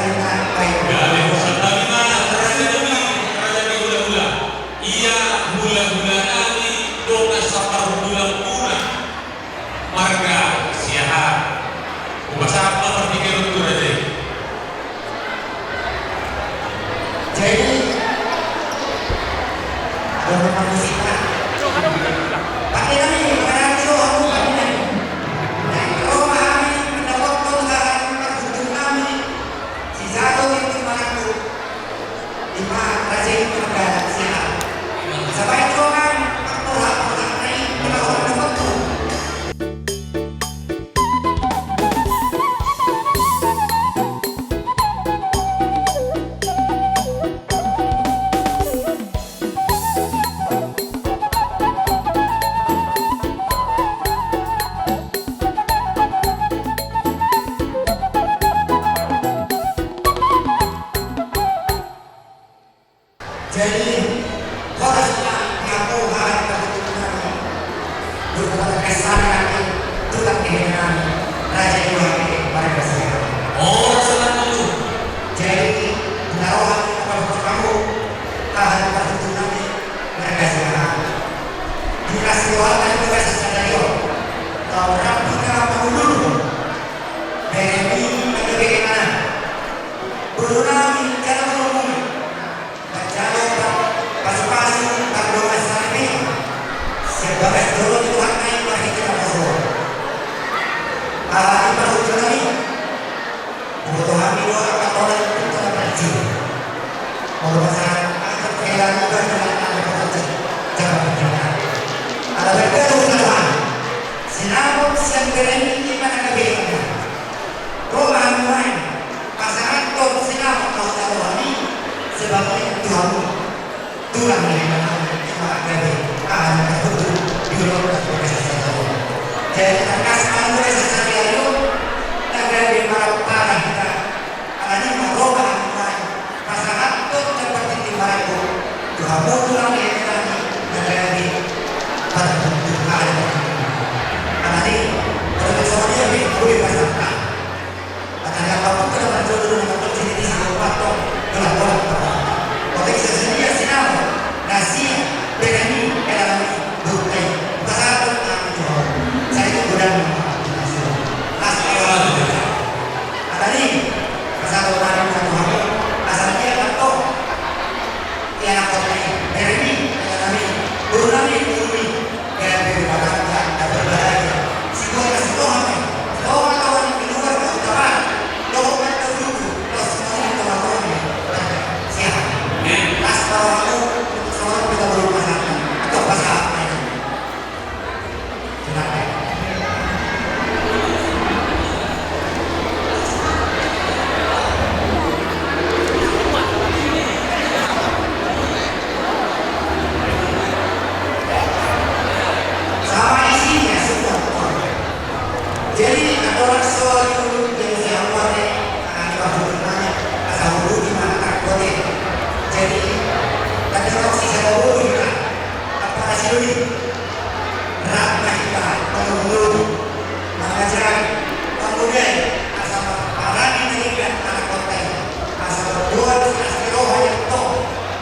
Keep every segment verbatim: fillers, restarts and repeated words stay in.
Gabe santabi ma raja nami, raja ni hulahula. Ia hulahula nami, dongan saparhundulmuna, marga Siahaan. Hupasahat ma partingkian on tu raja i. Jadi, pakai nami, pakai nami, pakai nami. Naeng ro ma hami mandapothon hahang parhundul nami, si Jago Ginting Marangkup. Ima raja i marga Siahaan. Sabaen dongan, parporha-porha na i, mangulahon dohot tu. Jadi, horas ma di hamu hahang parhundul nami. Berhubungan kasar nami, tulang ni hena nami, raja i Johan marga Siahaan. Horas ma tu. Jadi, na roha ni hamu, hahang parhundul nami, marga Siahaan. Di las ni roha nami, marga Siahaan. Tau rap hita mangulahon. Bere nami, marga Siahaan. Boru nami, jala boru nami. Manjalo pasupasu pardongansaripeon sian bagas joro ni Tuhan nami marhite naposo. Alani parhundul nami, huboto hami do angka tona ni Tuhan na parjolo. Molo pasahat angka kehilangan iba dengan angka pekerja jabatan negara. Ala bergaul Tuhan, sinamot sian bere nami ima na gabe. Ro ma hami nuaeng pasahathon sinamot na hujalo hami sebagai tu hamu. Tulang ni hena nami ima gabe, aha na tarhundul di ulaon na gabe sasada. Jadi tangkas ma gabe sasada i, na gabe marapara hita. Alani i ma ro ma hami nuaeng pasahathon jambar tintin marangkup tu hamu tulang ni hena nami na gabe parhundul, aha na tarhundul. Alani i, molo songon i, boi pasahat. Makanya apapun kata parjolo na mangkon sini di sini waktu, gelah-gelah. Oke, bisa sini ya, sinamot na sian bere nami, hena nami, bukan. Pasahathon nami tu hamu. Sai tu godang. Asal. Alani i, pasahathon nami tu hamu. Asal dia, atau ia na kota i, bere nami, hena nami, boru nami, boru nami, gabe rumah tangga na berbahagia. Sibuat na siboha ma i, siboha ma i, di luar na utama, dohot na ujung, dohot na ujung, dohot na ujung. Siap. Las ma rohamu, songon i ma boru pasahat. Atau pasahat. Jadi, anggo na so di ulu, jadi siapa ne, ah, di waktu bertanya, asal ulu di mana tak boleh. Jadi, tadi waktu saya ulu, apa hasilnya? Rap ma hita mangulahon, mangajari, mangulahon, asa marhaha ni na denggan anak kota i, asa marboan silas ni roha i tong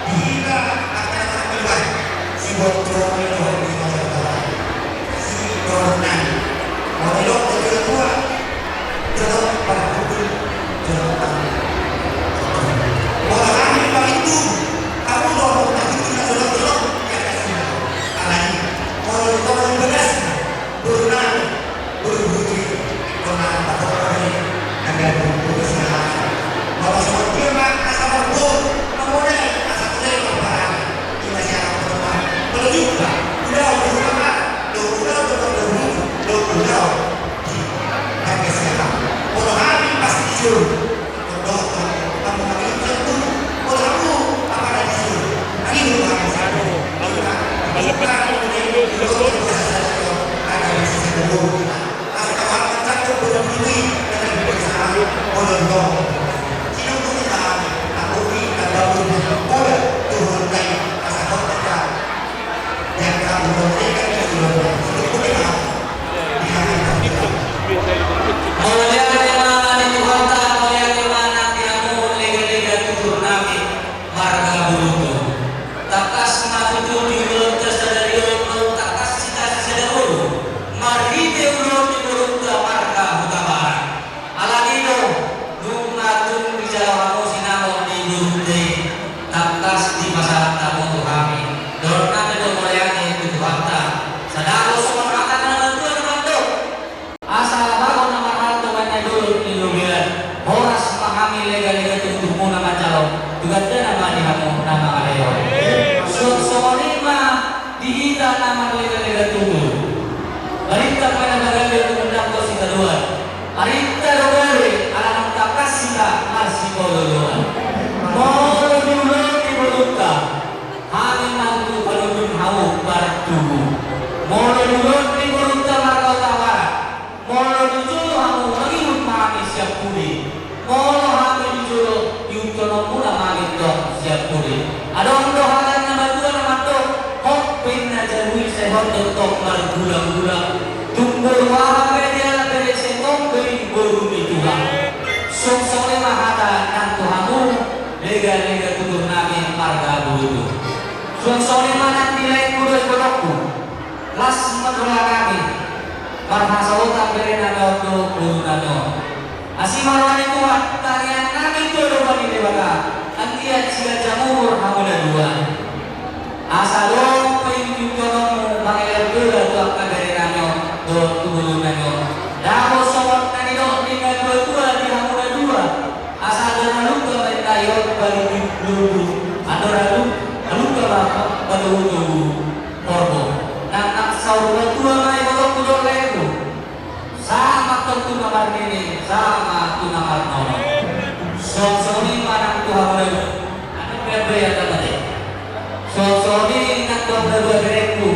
di hita angka anak keluarga, sibuat jolo ni roha ni hita jala si dohot nai. Molo didok tu tua-tua, jolo parhundul, jolo parhundul. Molo hami pamintu, hamu do parhundul na jolo-jolo, ia kasih. Alani, molo di tongah ni bagasna, boru nami, boru buti, kona patokon i, na gabe boru Siahaan. Molo songon dia ma asa marboru, mamodai asa tulen marparange. Ima sian anak patokon. Molo jumpa, ulaon di rumah, dohot ulaon di rumah, dohot ulaon di marga Siahaan. Molo hami pasti jolo. Molo di ulaon ni borunta, hami ma tutu panundun hamu partubu. Molo di ulaon ni borunta marga Hutabarat, molo di jolo hamu mangihut ma hami sian pudi. Molo hami di jolo, ihuthononmuna ma hami tong sian pudi. Adong do hata ni na matua na mandok, hot pe na jabu i sai hot do tong margulang-gulang. Tung boru aha pe dialap bere sai tong do i boru ni Tuhan. Suang songon i ma hata nang tu hamu, lega-lega tutur nami marga Bulutu. Suang songon i ma nang di laengku dohot bolongku. Las ma tu hami, marhasohotan bere nami on dohot boru nami on. Asi ma roha ni Tuhan, tangiang nami tu adopan ni Debata, anggiat siganjang umur hamu na dua. Asa adong pe ihuthononmu mangelek hela tu angka bere nami on dohot tu boru nami on. Dapot songon na nidok ni na tua-tua di hamu na dua. Asa andor halumpang ma i, lae, on balitik lumbu, andor halumpang ma patogu-togu horbo. Nang, nang saur matua ma i, bolongku dohot laengku. Sahat ma tong tu na marnini, sahat ma tu na marnono. Songon i ma nang tu hamu na dua. Anu pe be ata mate. Songon i nang tu hamu na dua, berengku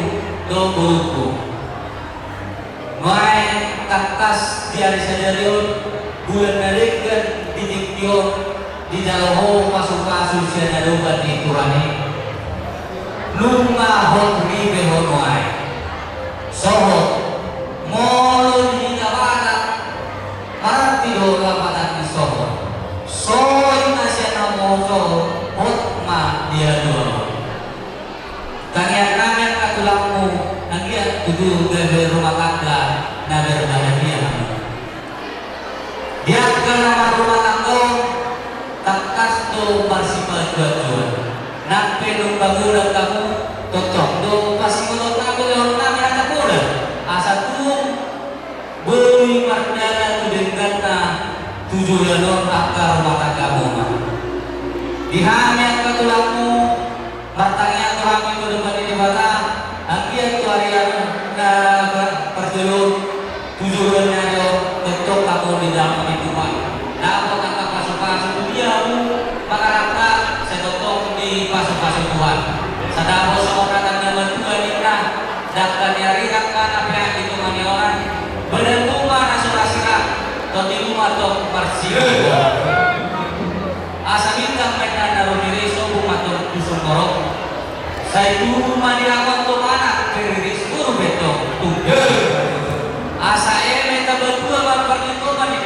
dohot borungku. Nuaeng tangkas di ari sadari on, bulan na denggan di tingki on, dijalo ho pasu-pasu sian adopan ni Tuhan i. Nunga hot ripe ho nuaeng. Sohot, molo di hita Batak, mararti do lapatan ni sohot. Soi ma sian hamu sohot, hot ma di adopan on. Tangiang nami angka tulangmu, anggiat tutu gabe rumah tangga na berbahagia hamu. Di angka na marrumah tangga on, tangkas do marsipajuajuan. Nang pe nunga godang hamu, tongtong do pasingoton nami, lehon nami na tangkas godang. Asa tung boi mardalan tu dengganna tu joloan on angka rumah tanggamuna. Di hami angka tulangmu, martangiang do hami tu adopan ni Debata, anggiat tu ari na parjolo, tu joloan ni ari on, tongtong hamu didalani Tuhan. Dapot angka pasu-pasu, tu dia hamu mangarapkan, sai tongtong dipasupasu Tuhan. Sai dapot songon hata ni na matua ninna, dangka ni ari dangka na peak di tonga ni onan, badanmu ma na so ra sirang, tondimu ma tong marsihohot. Asa bintang ma ninna na ro riris, sobu ma tong tu sumorop. Sai tubu ma di ahu tong anak pe riris, boru pe tong tubu. Asa eme tabatua ma parjolo ma di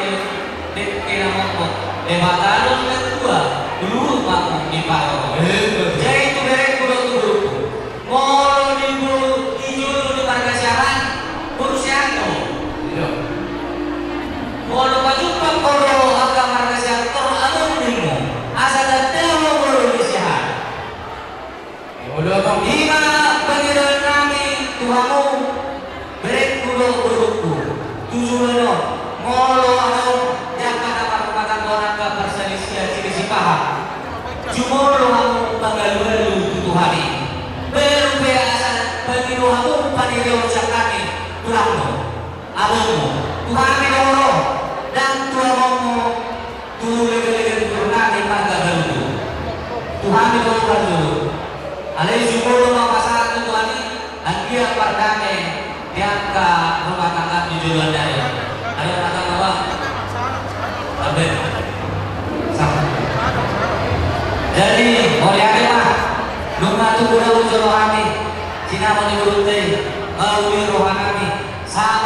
dengke na mokmok, Debata do na tua, luhut ma di paroro. Jadi tu berengku dohot tu borungku, molo di bo-, di jolo ni marga Siahaan, boru Siahaan do. Molo pajumpang ho dohot angka marga Siahaan, tor among do i, asa tanda ho boru ni Siahaan. I ma pangidoan nami tu hamu, berengku dohot borungku, tu joloan on, molo adong di angka na marrumah tangga on angka parsalisian, silisih paham, jumolo hamu mangalualu tu hami. Baru pe asa pangido hamu pangidoan sian hami, tulangmu, amongmu, tu hami do ro, ndang tu amongmu, tu legan-legan ni boru nami marga Galutu. Tu hami do ro parjolo. Alai jumolo ma pasahat tu Tuhan i, anggiat mardame di angka rumah tangga di joloan ni ari on. Ayo, mata bawah. Amin. Jadi, mauliate ma. Nunga tubu na ujolo hami, sinamot ni borunta i, mauli roha nami. Sa-